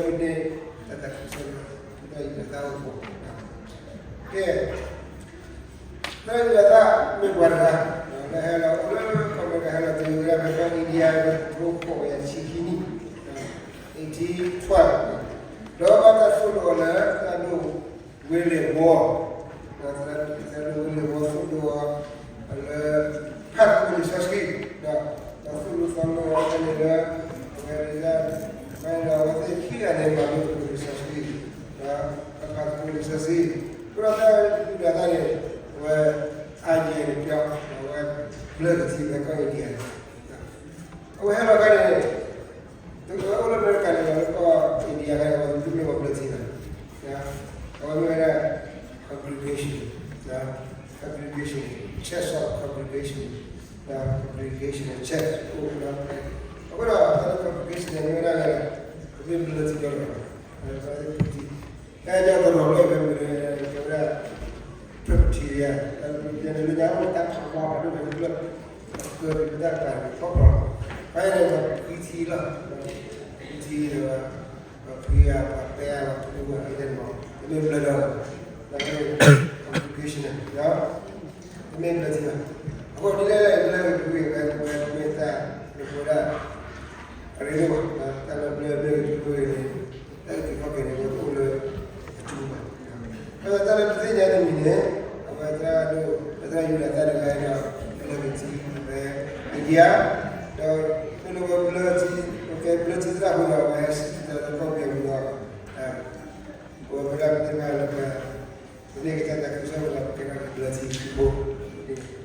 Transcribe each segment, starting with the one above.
န့ၣ် တၢ်သးခုကစီၣ်လၢ ဒ်ယူဒၤသၣ်အဂီၢ်, ကဲ, ဒ်ယူဒၤသၣ်မ့ၢ်ပှၤတဂၤ လၢဟဲလီၤအိၣ်လၢ ကီၢ်အမဲရကၤ ဟဲလီၤတုၤဝဲဒၣ်ဖဲကီၢ်အ့ဒံယါ ဖဲတကထိဃိးကယၤတဆံခံနံၣ်, အိၣ်ထံခွါ, ဒီးဘၣ်တၢ်သိၣ်လိအီၤလၢ တၢ်ဒိၣ်ဝ့ၢ်လ့ၣ်ဝီ, တၢ်ဒိၣ်ဝ့ၢ်လ့ၣ်ဝီသိၣ်လိအီၤ လၢ ဖးသကိးလံာ်စီဆှံ, ဒီးသိၣ်လိသီလိအီၤဖဲန့ၣ်လၢ အဝဲဒၣ် အဝဲသ့ၣ်ခံဂၤန့ၣ် မၤလိသကိးလံာ်စီဆှံ, ဒီးဖးသကိးလံာ်စီဆှံ, အဃိဒီးတၢ်ယူဒၤသၣ်န့ၣ် အဝဲ အါယဲၢ်န့ၣ်ပျီ အဝဲဘျၢက့ၤထံဖဲကီၢ်အ့ဒံယါန့ၣ်, အဝဲဟဲလီၤခါန့ၣ် တကဝဲအိၣ်လၢအမဲရကၤန့ၣ် လီၤလၢကီၢ်အ့ဒံယါခါန့ၣ် အဝဲမ့ၢ်ပှၤဘျၢထံလီၤ, အဝဲမ့ၢ်ဝဲဒၣ် congregation, congregation, church of congregation, congregation church အိၣ်ဝဲဒၣ်, အဃိဒီးတၢ်လၢ congregation န့ၣ် မ့ၢ်ဝဲဒၣ်လၢ ပမ့ၢ်ဘျၢထံဘျီလီၤ, တၢ်ညါတရီၤလၢဖဲမ့ၢ်ဝဲဒၣ် Presbyterian လၢညါအိၣ်တၢ်ဖးကွၢ်ဖးဒိၣ်ဖဲလၢ ကၢ်ပတၢ်ကပၤန့ၣ် ဖီၣ်ဖီၣ်လီၤ, ဖဲန့ၣ်ဒီးဖှံထံလီၤ, ဖှံထံဒီး ပှၤဖှံဂၤ ပှၤပဲအါလီၤ ပှၤဖှံဂၤဖှံတၢ်န့ၣ်မး, ပမ့ၢ်ဘျၢဒီး လၢ congregation န့ၣ် ပမ့ၢ်ဘျၢထံလီၤ, အဃိဒ်လဲၣ်လဲၣ် ဘျၢဂ့ၤဖှံဂ့ၤ ဝဲဝဲမ့ၢ်တၢ်လၢပဝဲဒၣ် အရ့ဒိၣ်ဘၣ်, တၢ်လၢဘျၢဘျၢဂ့ၤဖှံဂ့ၤန့ၣ် တၢ်အုၣ်က့ၤခီၣ်က့ၤန့ၣ် ဝဲတအိၣ်လၢအတူဘၣ်, ဒီးတၢ်လၢပသ့ၣ်ညါတမံၤန့ၣ် အဝဲသရၣ်ဒိၣ် ပသရၣ်ယူဒၤသၣ်တဂၤအံၤဒီး ပလဲၤက့ၤထံဖဲအ့ဒံယါ, ဒီးမ့ၢ်လၢပဘျၢထံ ပကဲဘျၢထံသရၣ်အဃိဒီး အဝဲဟဲစံၣ်တဲၤတဲလီၤလၢကီၢ်ပယီၤပူၤဒီး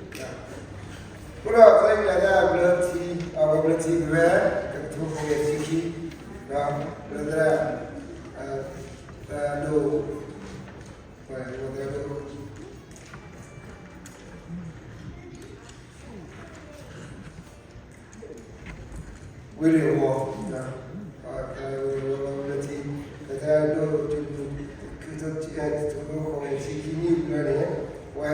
ပဝဲဒၣ်ပသ့ၣ်ညါလၢပ ပန့ၢ်က့ၤတၢ်သးခုကစီၣ်ဒီး ပကဲထီၣ်က့ၤဘျၢထံဖိ, အဃိဒီးသရၣ်ယူဒၤသၣ်ဘျၢထံ အဝဲဘျၢထံဖဲ တကထိဃိးကယၤတဆံခံ, ဒီးလၢသရၣ် သရၣ်ဒိၣ် သရၣ်ဒိၣ် ဝ့ၢ်လ့ၣ်ဝီ, ဝ့ၢ်လ့ၣ်ဝီ ဘျၢထံ ပသရၣ်ဒိၣ် တကထိဃိးကယၤတဆံခံနံၣ်ဘျီန့ၣ် ဝဲ ဝံၤ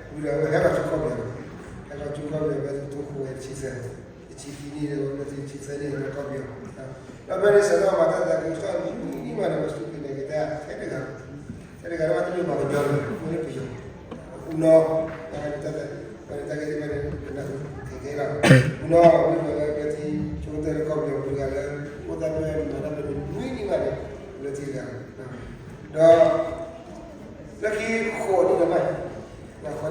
ဒီးဝဲဟဲလီၤဆူကီၢ်ပယီၤ, ဟဲလီၤဆူကီၢ်ပယီၤ ဖဲတကထိဃိးကယၤတဆံသၢ, တဆံခံနံၣ်ဒီး ဝဲဘျၢထံတဆံသၢနံၣ် ဟဲလီၤကီၢ်ပယီၤ, ဒီးဖဲန့ၣ်ဆၢကတီၢ် မၤတၢ်သးခုကစီၣ်နံၤနံၤမးန့ၣ် ပှၤစူၢ်က့ၤနာ်က့ၤတၢ်ထဲတဂၤ, ထဲတဂၤလၢဘၣ်တမ့ၢ်ပှၤကညီလီၤ, မ့ၢ်လၢပယီၤ, အူနီၢ်, တၢ်ဂ့ၢ်တၢ်ကျိၤ ပနၢ်ဟူခဲခဲလီၤ, အူနီၢ် မ့ၢ်ပှၤလၢဘျၢထံ ဆိကတၢၢ်လၢကီၢ်ပယီၤပူၤတဂၤလၢ အိၣ်သးဖဲမ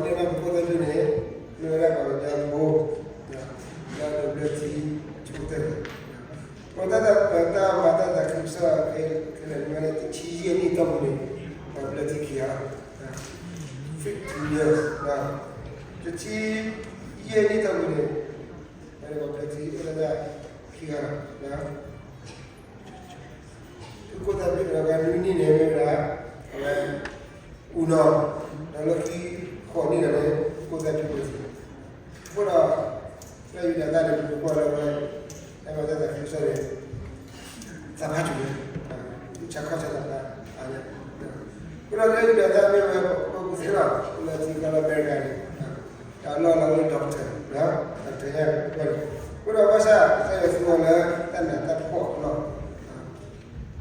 ၤတၢ်ဖဲန့ၣ်နွံနံၣ်မးန့ၣ် ဘျၢထံတဂၤ, ဒီး လၢခံဃိးနံၣ်ဒီးဘၣ်, ဃိးနံၣ်ဒီးဘၣ် ပခိၣ်သၢဖျၢၣ်န့ၣ် မ့ၢ်ဝဲဒၣ်ပှၤကညီဖိ, လၢဘျၢထံ ဆိကတၢၢ်န့ၣ်, ဒီးတၢ်သးခုကစီၣ်ခဲလၢာ်န့ၣ် တဆံယဲၢ်နံၣ်အတီၢ်ပူၤန့ၣ် ပှၤဘျၢထံခံဂၤ, fifteen years, တဆံယဲၢ်နံၣ်အတီၢ်ပူၤန့ၣ် ပှၤဘျၢထံအိၣ်ဒၣ်ခံဂၤလီၤ. သုးခိၣ်သၢဖျၢၣ်ဒီး နွံနံၣ်န့ၣ်မ့ၢ်ဝဲဒၣ် အဝဲ အူနီၢ်, ဒီးလၢခံဃိးနံၣ်ဒီးန့ၣ် သုးခိၣ်သၢဖျၢၣ်ဘျၢထံ, အဃိဒီး သရၣ်ယူဒၤသၣ်န့ၣ် ပမ့ၢ်ကွၢ်လၢအဝဲ ဟဲမၤတၢ်သးခုကစီၣ်န့ၣ် သးဖးဆူၣ်လံ, သူၣ်ဆါခီၣ်ဆါသးဖးအါညါ, အဃိဒီးသရၣ်ယူဒၤသၣ်မ့ၢ်ဝဲပှၤကူၣ်သ့လီၤ, အိၣ်လၢထံကီၢ်လၢအမဲရကၤန့ၣ် တၢ်လီၢ်လၢအအိၣ်လၢ doctor, doctor ညါကွၢ်န့ၣ်, အဃိဒီးဘၣ်ဆၣ် ကစၢ်ယွၤသူ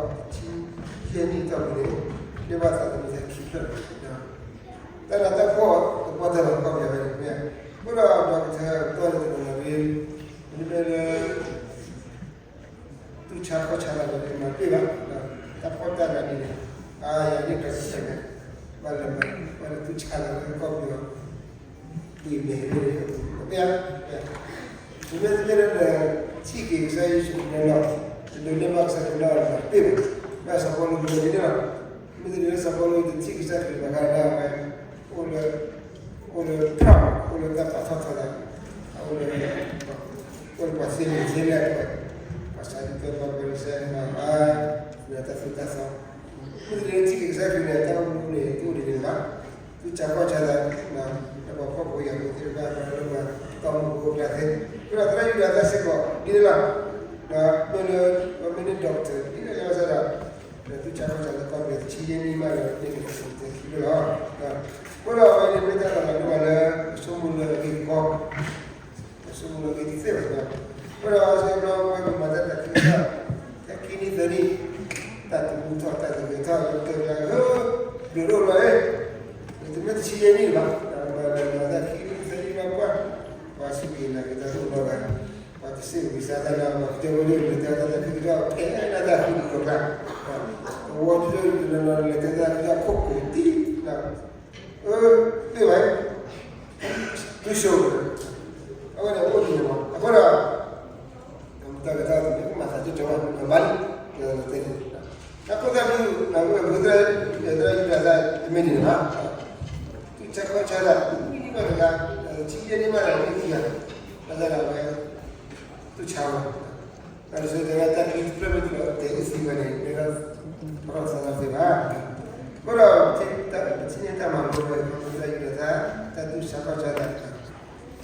အီၤလၢတၢ်နးတၢ်ဖှီၣ်အလီၢ်, လၢဆၢကတီၢ်တဆံယဲၢ်နံၣ်အတီၢ်ပူၤန့ၣ် န့ၢ်ဘၣ်သးသမူသးခံဖျၢၣ်, တၢ်နးတၢ်ဖှီၣ်တပီၢ်တၢၢ်လီၤကီၢ်ပယီၤဖဲန့ၣ်, အဃိဒီး doctor ပတီၢ်န့ၣ်တနီၤနီၤဒ် မ့မ့ၢ်လၢ သူၣ်ဆါခီၣ်ဆါသးဒီးမၤတပ့ၢ်ဘၣ်, တၢ်ဖှီၣ်တၢ်နးဒ်န့ၣ်, အါယၤန့ၣ် doctor န့ၣ် ဘၣ်လဲၤမၤ ဘၣ်လဲၤသူၣ်ဆါသးလၢကီၢ်ပယီၤ ပှ့ၤမဲာ်န့ၣ် တပ့ၢ်, မ့မ့ၢ်တမ့ၢ်လၢ ထံၣ်က့ၤကစၢ်ယ့ၣ်ၡူးခရံာ်လီၤ, တဒိးန့ၢ်ဘၣ်ကစၢ်ခရံာ်လီၤ တပ့ၢ်ဘၣ်, ဘၣ်စီၤပီလူးကဒ်န့ၣ်လီၤ, မ့ၢ်တဒိးန့ၢ်စီၤပီလူးတထံၣ်ကစၢ်ခရံာ်ဘၣ်ဃးဒၣ်ဝဲ အိၣ်လၢ အိၣ်လၢ အိၣ်လၢတၢ်ပာ်ထီၣ်ထီသး, အိၣ်လၢ အိၣ်လၢပှၤသ့လံာ်သ့လဲၢ်တဖၣ်, ပှၤစးဒူးကဲပှၤဖၤရံၤၡဲမၤအါ လၢတၢ်သူၣ်တၢ်သီ, မ့ၢ်တဒိးန့ၢ်ထံၣ်က့ၤကစၢ်ခရံာ်န့ၣ် တၢ်အိၣ်မူန့ၣ် တအိၣ်ဒ်န့ၣ်ဘၣ်, သူၣ်ဆါခီၣ်ဆါသး လၢပှၤဖှီၣ်ဖိယာ်ဖိသ့ၣ်တဖၣ် ပှၤလၢပှၤတီမူဖိကျါသ့, အဃိဒီးသရၣ်ယူဒၤသၣ်စ့ၢ်ကီး ဒ်န့ၣ်လီၤ, ဒီးမ့ၢ်လၢ ပမ့ၢ်န့ၢ် doctor ဒ်န့ၣ်လီၤဘၣ်ဆၣ်ဒီး ဒီးသူၣ်ဆါခီၣ်ဆါလၢကီၢ်ပယီၤတဆံယဲၢ်နံၣ်မးဒီး န့ၢ်က့ၤတၢ်သးသမူသးခံဖျၢၣ်လီၤ, အဃိဒီးအဝဲန့ၣ်မ့ၢ်တၢ်လီၤလးဒိၣ်မးလၢ ပဆိကမိၣ်လၢအဂ့ၢ်အကျိၤ ပဆိကမိၣ်လၢအဂ့ၢ်တသ့ဘၣ်, အဃိဒီးအဝဲစ့ၢ်ကီး ပမၤတၢ်သးခုကစီၣ် တၢ်ခံနံၣ် သၢနံၣ်, တၢ်သမူထီၣ်တၢ်သဂၢၢ်ထီၣ် လၢတဲဝဲဒၣ် ဘျုးဒိၣ်လီၤ, တမ့ၢ်တဆံယဲၢ်နံၣ်ဘၣ်, မၤလၢမၤတၢ်ခံနံၣ်သၢနံၣ်ဘၣ်ပှၢ်, ပှၤစူၢ်က့ၤနာ်က့ၤတၢ်အိၣ်ဒီးဂၤ, ပှၤတစ့ၢ်ကီးဝံသးတၢ်လၢ ပှၤကတၢၢ်ဝဲလၢလဲၤတဲတၢ်သးခုကဒီး ဖဲဒၣ်တၢ်ဃုကဒီးကျါ, အဝဲဒၣ်တနီၤနီၤလဲၤတဲတၢ်သးခုကဒီးခိၣ်ကိၤတံၢ်, အၢ, တ့ၢ်ဘၣ်, တုၤဆိ, အဝဲန့ၣ်အိၣ်ဒ်န့ၣ်မး အဃိဒီး တၢ်ကတၢၢ်တမ့ၢ်မၤသးတတီဘၣ် မၤဘၣ်လံ, တဲန့ၣ်, တၢ်ခိၣ်သၣ်ဒုး နဝဲၢ်ဘုသရၣ် သရၣ်ယူဒၤသၣ်တမ့ၢ်ဒ်န့ၣ်ဘၣ်, တူၢ်ဆါခီၣ်ဆါသး မ့ၢ်ဘၣ်တဂၤ, ထံယဲၢ်န့ၣ်မးသးမ့ၢ်သံဂၤ, ဘၣ်ဆၣ်ဒီးအဝဲ တူၢ်ဆါဝဲ, တၢ်တဆိတဲဝဲတၢ်ကလုၢ်တဖျၢၣ်မ့ၢ်တလီၤတဲာ်အိၣ်သံဝဲန့ၣ် မ့ၢ်ဒီး ပရီၣ်သးလီၤသ့ဘၣ်, အဃိဒီး ပထံၣ်န့ၢ်တၢ်မၤလိဝဲ သရၣ်ယူဒၤသၣ် တၢ်တူၢ်ဆါခီၣ်ဆါသး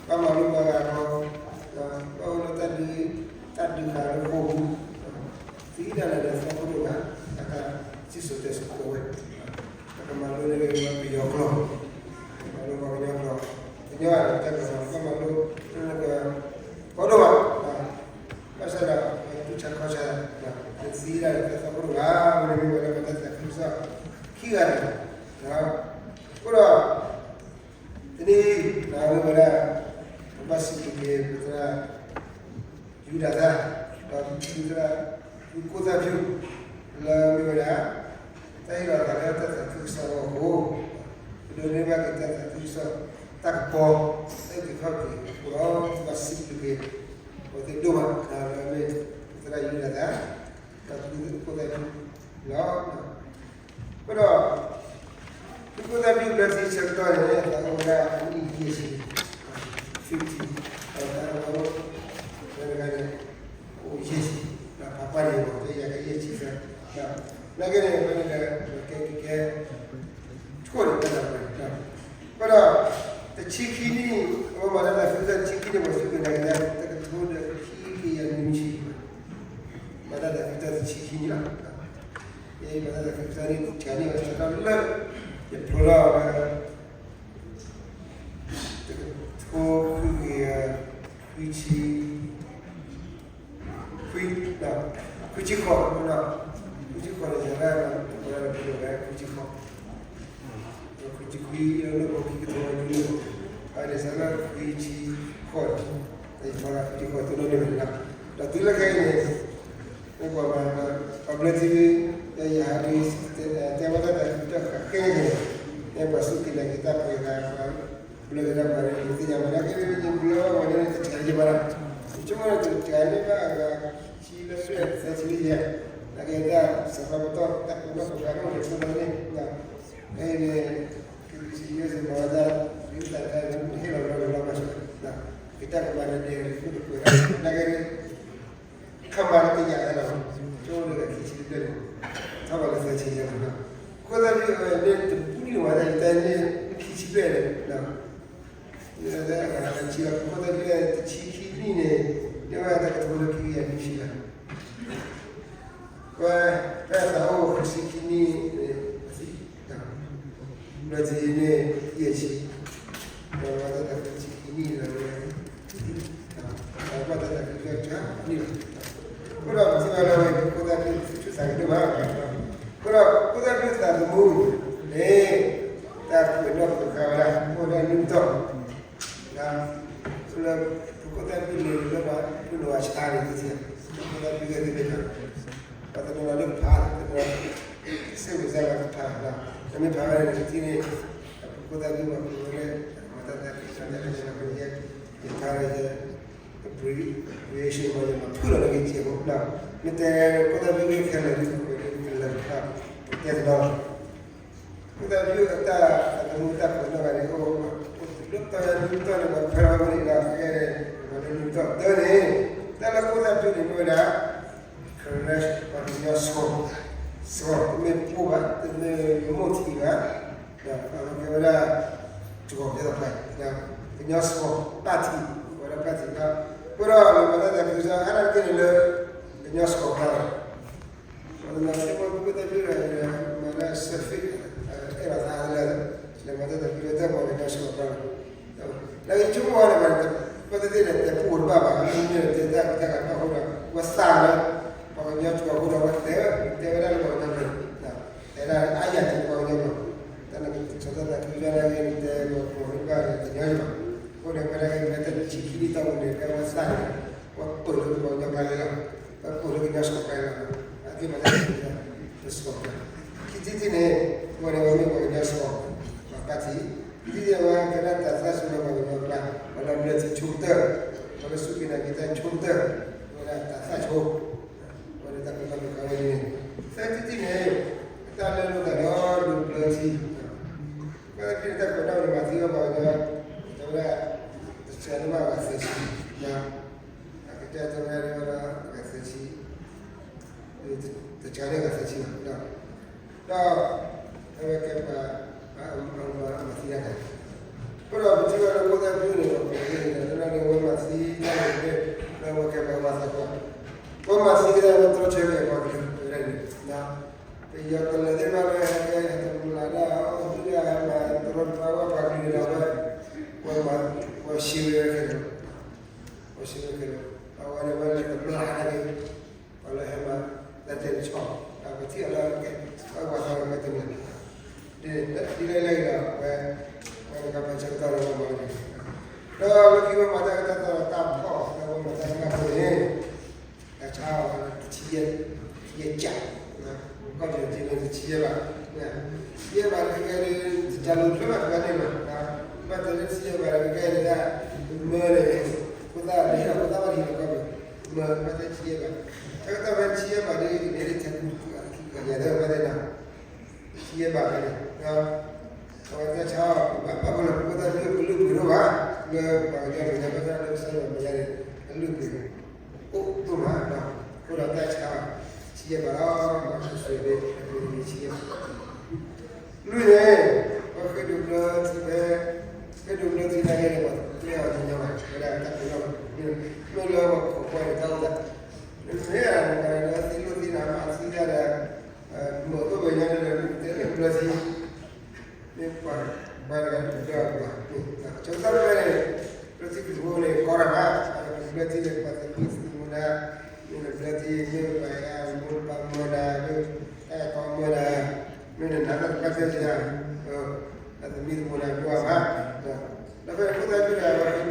ပှၤမၤလိပှၤဂၤဒီး ပှၤအိၣ်လၢတၢ်ဒုး တၢ်ဒုးဃာ်လၢဃိာ်ပူၤ, သံဒၣ်လဲာ်ဒီးသီခိၣ်ဒိၣ်ဘၣ်, အတၢ်စံၣ်စိၤတဲစိၤကိးဝဲ, ပကမၤလိန့ၢ်ပယီၤကျိာ်, မၤလိပှၤကညီကျိာ်, ကညီတၢ်ကမၤလိ ပမၤလိ ကီဒိၣ်ဘၣ်, ဘၣ်ဆၣ်ဒီး တူၢ်ဆါခီၣ်ဆါ, သံဒၣ်လဲာ်ဒီးသီခိၣ်ဒိၣ်ဘၣ်, ဝဲန့ၣ်မ့ၢ်ဝဲဒၣ်ပတၢ်သးခုကစီၣ်ခံဂၤန့ၣ်, အဃိဒီး တနံၤအံၤ မ့ၢ်ဝဲဒၣ် ပဘၣ်စံးဘျုးက့ၤ ပသရၣ်ယူဒၤသၣ်, ဒီးပသရၣ် ဖုကိၣ်သၣ်ဖၠူၣ် လၢမ့ၢ်ဝဲဒၣ် တၢ်ဟ့ၣ်လီၤသးလၢတၢ်သးခုကစီၣ်အဂီၢ်အဃိ, ပဒိးန့ၢ်ဘၣ်က့ၤတၢ်သးခုကစီၣ် တၢ်ကပီၤ တၢ်အုၣ်က့ၤခီၣ်က့ၤအဃိဒီး ပဘၣ်စံးဘျုးက့ၤ ပှၤသ့ၣ်ဒိၣ်မး လၢမ့ၢ်ပသရၣ်ယူဒၤသၣ် ဒီးဖုကိၣ်သၣ်ဖၠူၣ်လီၤ. အဃိဒီး ဖုကိၣ်သၣ်ဖၠူၣ်ဘျၢထံဆၢကတီၢ်န့ၣ် အသးအိၣ်ဝဲဒၣ်အနံၣ်ယဲၢ်ဆံ, fifty, ဒီးတၢ်အိၣ်ဝဲဒၣ် အိၣ်ယဲၢ်ဆံ, ဒီးဖးပှၢ်န့ၣ် တယၤကယဲၢ်ဆံသၢ, နာ်က့န့ၣ် အဝဲန့ၣ်ဒီး ကဲက့ၤကဲ ထိၣ်န့ၣ်တၢ်လၢပှဲၤ, အဃိဒီး တဆံခံနံၣ် အဝဲမၤတၢ်သးခုကစီၣ်တဆံခံနံၣ် ပှၤစူၢ်က့ၤနာ်က့ၤတၢ် တကထိဒီးခံကယၤနွံဆံ, မၤတၢ်သးခုကစီၣ်တဆံခံနံၣ်လီၤ. ယမၤတၢ်သးခုကစီၣ်န့ၣ် တၢ်န့ၣ်ဝဲစးထီၣ်လၢ ယဖျိလီၤဝဲ တကထိခွံကယၤ ခွံဆံ ခွံ, ခွံဆံဃိး, ခွံဆံဃိးန့ၣ် ယၤလၢ ပဝဲဒၣ်ပဒိၣ်ဝဲခွံဆံဃိး, ခွံဆံခွံ လၢလၢပခံကထိဝဲဒၣ်န့ၣ်, အဝဲန့ၣ်စးလၢခွံဆံဃိး, ယဖျိလၢခွံဆံဃိး တနီၤန့ၣ်ဝဲဒၣ်, ဒီးတုၤလၢခဲအံၤန့ၣ် မ့ၢ်ပှၤမၤ ပှၤဘျၢထံ ယဟးဒုး တဲဝဲဒၣ်တၢ်သးခုကစီၣ်ဃဲန့ၣ်, မ့ၢ်ပှၤစူၢ်က့ၤနာ်က့ၤတၢ်ပှဲၤဂၤ ပှၤဘျၢက့ၤတၢ်ပှဲၤဂၤန့ၣ် ပသ့ၣ်ညါဘၣ်နာ်က့ ယဘျၢဝဲန့ၣ်တဂၤယဘၣ်, ယဆိကမိၣ်လၢတဂၤန့ၣ်ဘၣ်အဂၤ ဆံလၢသၢဆံယဲၢ်, နာ်က့တၢ်စးထီၣ်ပတီၢ် တၢ်ပနီၣ်ပဃါအိၣ်န့ၣ်ဆိကမိၣ်န့ၣ်, ဖဲအံၤန့ၣ် ကဘီစံယဲၢ်စ့ၢ်ကီးဝဲဒၣ် ဒ်တၢ်တခါန့ၣ် ဟ့ၣ်လီၤလီၤလီၤလီၤဘၣ်ဆၣ်, ကတၢ်ကမၤဒဲးဒဲး မ့ၢ်ကပှဲၤဒၣ် နာ်က့ ခမၤလၢကယၤလီၤ, ကၠိလၢခံဆံတဖျၢၣ်န့ၣ်, ထီၣ်ဘၣ်လၢသၢဆံယဲၢ်လီၤ, အဃိသတးဒီးအဝဲန့ၣ်တပူၤန့ၣ်ဝဲဒၣ် ယတဲန့ၣ် ခံဆံဖျၢၣ်န့ၣ် လၢအဂၤတဆံလီၤ, အဃိသတးဒီးတဆံခံနံၣ်န့ၣ် န့ၢ်ဝဲဒၣ်တကထိလၢခံကယၤနွံဆံလီၤ. ဝဲ ဖဲအသးအိၣ်ဃုဆံခံနံၣ်န့ၣ် အသံ ဘျၢထံန့ၣ် ယဲၢ်ဆံ, ဒီးဝဲတၢ်သးခုဆံခံနံၣ်လၢဝဲ ဘၣ်တၢ်သးခုကစီၣ်တၢ်န့ၣ်လီၤ. အဃိဒီးပထံၣ်ဘၣ်လၢဝဲ ခိၣ်သၣ်ဖၠူၣ် သူၣ်ဆူၣ်သးဂဲၤဒိၣ်မး, အဃိဒီးခိၣ်သၣ်ဖၠူၣ်သးသမူန့ၣ် တၢ်ပှဲၤနီၣ်ပှဲၤဃာ်ဝဲဒၣ် အိၣ်ဝဲဒၣ်နံၤပတီၢ် လၢ ပခိၣ်သၣ်ဖၠူၣ်န့ၣ် လၢပှၤဖုၣ်လိာ်အဆါန့ၣ် ပခိၣ်သၣ်ဖၠူၣ်သ့ၣ်တဖၣ် ပှၤတနီၤနီၤဒၣ်ကဖး တနီၤနီၤ စ့ၢ်ကီးစ့ၢ်ကီးကဖးလီၤ. တမ့ၢ်ဖးဝဲန့ၣ် ပထံၣ်န့ၣ် ပခိၣ်သၣ်ဖၠူၣ်ပှၤဖုၣ်လိာ်ဝဲလၢ မၤတၢ်သးခုကစီၣ်တၢ် ယဲ ယဖးလၢယ creation မ့ၢ်ယမၤဖုၣ်လီၤလၢက့ၤစဲးဖိ မ့ၢ်တဲခိၣ်သၣ်ဖၠူၣ်ခဲလၢာ် ကလၢာ်ကဖး တဲတနီၤ ခိၣ်သၣ်ဖၠူၣ်အတၢ်သမူတၢ်ပှဲၤနီၣ်ဂၤန့ၣ် အိၣ်လၢတၢ်နံၤပတီၢ်န့ၣ် ပှၤခွဲးလီၤဝဲန့ၣ်ဒီး ကဲန့ၣ် ပှၤလၢနံၤပတီၢ်တၢ်န့ၣ် တၢ်လၢခိၣ်သၣ်ဖၠူၣ်န့ၣ် မ့ၢ်ဝဲဒၣ် correct ပှၤကညီစှီၤ စှီၤ တမ့ၢ်ပိၢ်ဘၣ် တမ့ၢ်မိၢ်ထံးဘၣ် ဒီးအဝဲကဲဝဲဒၣ် စှီၤကဲသိးပှၤ ကညီစှီၤ ပၣ်ထံး ဝဲဒၣ်ပၣ်ထံးလီၤ. အဃိဒီး လၢပတၢ်သးခုကစီၣ် အါဒၣ်တက့ၢ်န့ၣ်လၢ ကညီစှီၤပှၤလီၤ. ပှၤတနီၤစ့ၢ်ကီး ပခိၣ်သၣ်ဖၠူၣ်ဒီး မၤတၢ် surface အဲၣ်ဒိးသးလၢ လဲၤမၤတၢ်သးခုကစီၣ် တၢ်ပှၤကညီစှီၤပှၤလီၤ. လၢယဆိကမိၣ်ဝဲန့ၣ် ပှၤသ့ၣ်သ့ၣ်န့ၣ် တဲပူၤတဘၣ်ဘၣ် မ့မ့ၢ်တဲတၢ်ကီတၢ်ခဲအဃိဒီး ဝဲသးလၢ ပှၤကညီစှီၤအဃိဒီး ဝဲတဲ ပှၤကညီကျါလၢလီၤ, ပပိာ်လၢကညီစီၤကျါလီၤ, အက့ၢ်ပှၤတၢ်တၢ်တစီၤကျါ, ခံထံၣ်တထံၣ်န့ၣ်, အဝဲန့ၣ်ဝဲမ့ၢ်ပှၤကညီစီၤ, ပှၤပၢ်ထံး, ခံထံၣ်တထံၣ်အဝဲကဲဒၣ်တၢ်သၣ်ဆိလၢပှၤကညီကျါ, ပှၤလၢဘျၢထံဆိကတၢၢ်, ပှၤလၢစူၢ်က့ၤနာ်က့ၤတၢ်ဆိကတၢၢ်, အဝဲဒၣ်တၢ်သၣ်ဆိ အဝဲန့ၣ်တၢ်ပလီၢ်ပကါဝဲန့ၣ်, သၢထံၣ်တထံၣ်န့ၣ်, တၢ်လၢလိာ်သးဒီးဒိးဘျၢထံ ပှၤသ့ၣ်တဖၣ်တၢ်ကိးဒၣ်ဝဲန့ၣ် မၤသံဝဲပှၤကညီ, တဲဝဲဒၣ်, တစဲးလၢမ့ၢ်အဂၤသၢဆံ, အကတၢၢ်တဲဝဲဒၣ်ဒီးအဂၤသၢဆံ, တစဲးလၢအဂၤသၢဆံဘၣ်, ဒီး, အဝဲကဲပှၤ, အမၤသံတၢ်န့ၣ်, အဃိဒီးပထံၣ်ဘၣ်လၢဖိသၣ်ဖုန့ၣ်ဒီး ပှၤသ့ၣ်တဖၣ်န့ၣ် လၢအဝဲမၤသံတၢ်န့ၣ်, လၢအဝဲကဲပှၤမၤသးပှၢ်, ပှၤမၤသံကတၢၢ်ဝဲတြီဆၢက့ၤပှၤကလုာ်ဝဲဒၣ်န့ၣ် ပယီၤကလုာ်သ့ၣ်တဖၣ်လၢဟဲကဲတမူလၢဒၣ်အီၤဒၣ်ဟဲမၤတရီတပါဝဲပှၤကလုာ်ဒီးဝဲ, ပှၤမၤ, ပှၤရှံဝဲခဲလၢာ်, ပှၤရှံဝဲခဲလၢာ်, အဝဲန့ၣ်ဝဲလၢတမျၢ်န့ၣ်, ပှၤလၢဟဲမၤ, လၢတဲတဆီ, ဒီးပထံၣ်အီၤလၢကဲ, ပှၤသးဝဲကဲတမူ, ဒ်လဲၣ်လဲၣ်ဒီး ဝဲ, ဝဲကပၤဆၢကတီၢ်လၢဝဲမၤန့ၣ်, ဒီးလၢခံဝဲမၤတၢ်ကတၢၢ်တၢ်ဖီၣ်လၢဝဲမၤတၢ်ကတၢၢ်ဖိန့ၣ် တၢ်ဆါအီၤတဆံယဲၢ်, ယဲၢ်ကၠး, ကီၢ်ပယီၤက့ၤလၢတဆံယဲၢ်ဘး, တဆံယဲၢ်ဘးတကဲလၢ, တၢ်လိၤဖျိဘၣ်တကဲန့ၣ်လီၤ, ဘၣ်တဲလၢတဆံယဲၢ်ဘးတကဲန့ၣ်ဒၣ်, မၢန့ၣ်, ဖိသၣ်လၢဟံၣ်လီၤ ဖိသၣ်ဘၣ်တဟံၣ်လီၤကီၢ်ပယီၤ, မၢဘၣ်တဲတဆံယဲၢ်ဘး, တၢ်ကတၢၢ်ဖဲတဆံယဲၢ်ဘးဒ်န့ၣ် ထဲကူ, ယၤဒၣ်ဘၣ်တဲနၤ တဆံယဲၢ်ဘးန့ၣ်, အဝဲတၢ်ဆါအီၤ ဘၣ်ဘၣ်ဃိလၢဖိသၣ်ဒုးကလုၢ်ပှ့ၤဒိၣ်ဘၣ်, လၢပှၤကညီတဂၤဘၣ်ဆၣ်လၢကစၢ်ယွၤမဲာ်ညါန့ၣ်, အလုၢ်ပှ့ၤ, အိၣ်ဒိၣ်မး, အဃိဒီးတၢ်ဆါအီၤ, တဆံယဲၢ်ဘးလီၤ, မၤစၢၤ